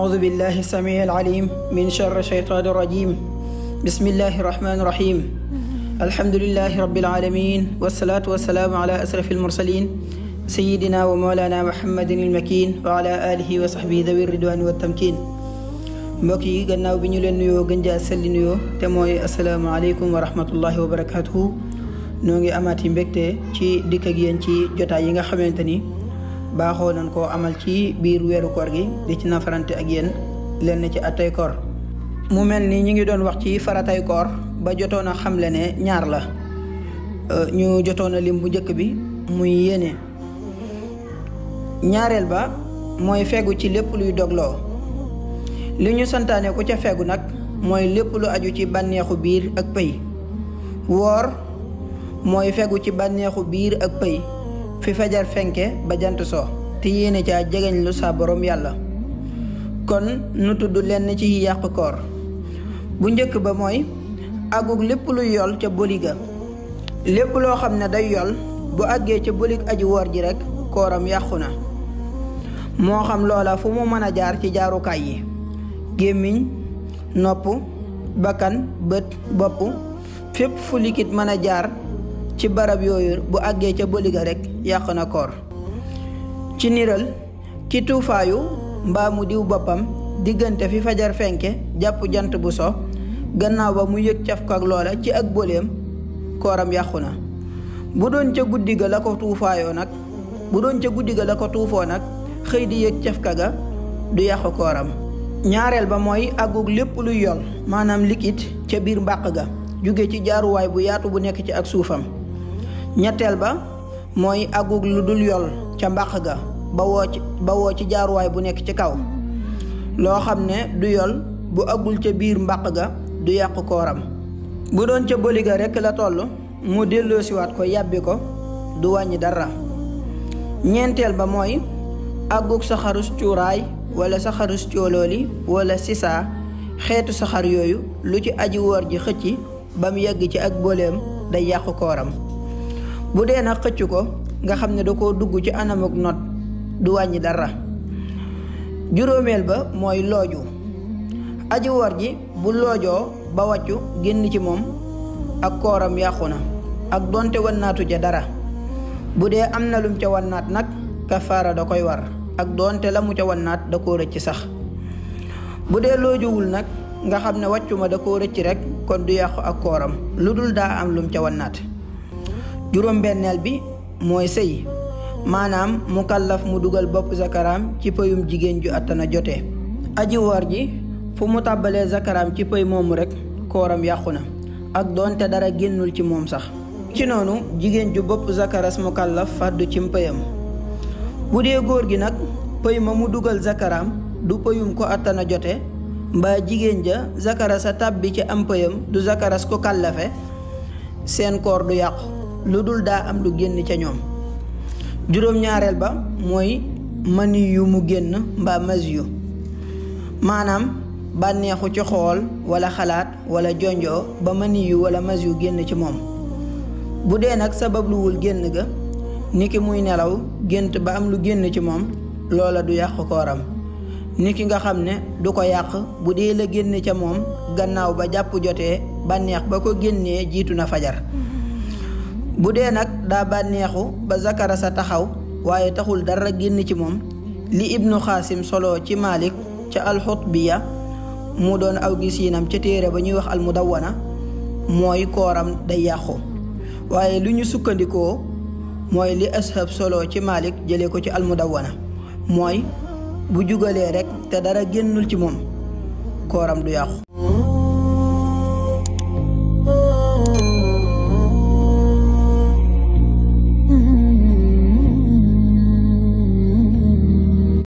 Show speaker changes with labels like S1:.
S1: أعوذ بالله السميع العليم من شر الشيطان الرجيم. بسم الله الرحمن الرحيم. الحمد لله رب العالمين والصلاة والسلام على أشرف المرسلين سيدنا ومولانا محمد المكين وعلى آله وصحبه ذوي الرضوان والتمكين. mbokk yi gannaaw bi ñu leen nuyoo gën jaa selli nuyoo te mooy asalaamaaleykum wa rahmatullahi wa barakatuhu. noo ngi amaati mbégte ci dikk ak yéen ci jotaay yi nga xamante ni baaxoo nañ koo amal ci biir weeru koor gi di ci nafarante ak yéen lenn ci attay koor. mu mel ni ñu ngi doon wax ci faratay koor ba jotoon a xamle ne ñaar la ñu jotoon a lim bu njëkk bi muy yéene. ñaareel ba mooy fegu ci lépp luy dogloo. li ñu santaane ku ca fegu nag mooy lépp lu aju ci bànneexu biir ak pëy. woor mooy fegu ci bànneexu biir ak pëy fi fajar fenke ba jant so te yéene caa jegeñ lu sa borom yàlla. kon nu tudd lenn ci yàq koor. bu njëkk ba mooy àggug lépp luy yol ca boliga. lépp loo xam ne day yol bu àggee ca bolig aji woor ji rekk kooram yàqu na. moo xam loola fu mu mën a jaar ci jaarukaay yi: gémmiñ, nopp, bakkan, bët, bopp, fépp fu likit mën a jaar ci barab yooyu bu àggee ca boliga rekk yàq na koor. ci niral, ki tuufaayu mbaa mu diw boppam diggante fi fajar fenke jàpp jant bu so gannaaw ba mu yëg caf ak loola ci ak boleem kooram yàqu na. bu doon ca guddi ga la ko tuufaayoo nag xëy di yëg caf ga du yàq kooram. ñaareel ba mooy àggug lépp luy yol maanaam liquide ca biir mbàq ga jóge ci jaaruwaay bu yaatu bu nekk ci ak suufam. ñetteel ba mooy àggug lu dul yol ca mbàq ga bawoo ci jaaruwaay bu nekk ci kaw. loo xam ne du yol bu àggul ca biir mbàq ga du yàq kooram. bu doon ca boli ga rekk la toll mu delloosiwaat ko yàbbi ko du wàññi dara. ñeenteel ba mooy àggug saxarus cuuraay wala saxarus coolooli wala sisaa xeetu saxar yooyu lu ci aji woor ji xëcc ba mu yegg ci ak booleem day yàqu kooram. bu dee nag xëcc ko nga xam ne da koo dugg ci anamuk not du wàññi dara. juróomeel ba mooy looju. aji woor ji bu loojoo ba wàccu génn ci moom ak kooram yàqu na ak donte wannaatu ca dara. bu dee am na lum ca wannaat nag kafaara da koy war ak doonte la mu ca wannaat da koo rëcc sax. bu dee loojuwul nag nga xam ne wàccu ma da koo rëcc rekk kon du yàqu ak kooram lu dul daa am lum ca wannaat. juróom-benneel bi mooy sëy maanaam mu kallaf mu dugal bopp zakaraam ci pëyum jigéen ju attana jote. aji woor ji fu mu tàbbalee zakaraam ci pëy moomu rekk kooram yàqu na ak doonte dara génnul ci moom sax. ci noonu jigéen ju bopp zakaras mu kallaf fàddu ci pëyam. bu dee góor gi nag pëy ma mu dugal zakaraam du pëyum ko attana jote mbaa jigéen ja zakaras a tàbbi ci am pëyam du zakaras ko kàllafe seen koor du yàqu lu dul daa am lu génn ca ñoom. juróom-ñaareel ba mooy mani yu mu génn mbaa mas yu maanaam bànneexu ci xool wala xalaat wala jonjoo ba mani yu wala mas yu génn ci moom. bu dee nag sababluwul génn ga niki muy nelaw gént ba am lu génn ci moom loola du yàq kooram. niki nga xam ne du ko yàq bu dee la génn ca moom gannaaw ba jàpp jotee bànneex ba ko génnee jiitu na fajar. bu dee nag daa bànneexu ba zakara sa taxaw waaye taxul dara génn ci moom li ibnu xaasim solo ci Malik ca alxutbiya mu doon aw gisiinam ca téere ba ñuy wax almudawwana mooy kooram day yàqu. waaye lu ñu sukkandikoo mooy li ashab solo ci Malik jëlee ko ci almudawwana mooy bu jugalee rekk te dara génnul ci moom kooram du yàqu.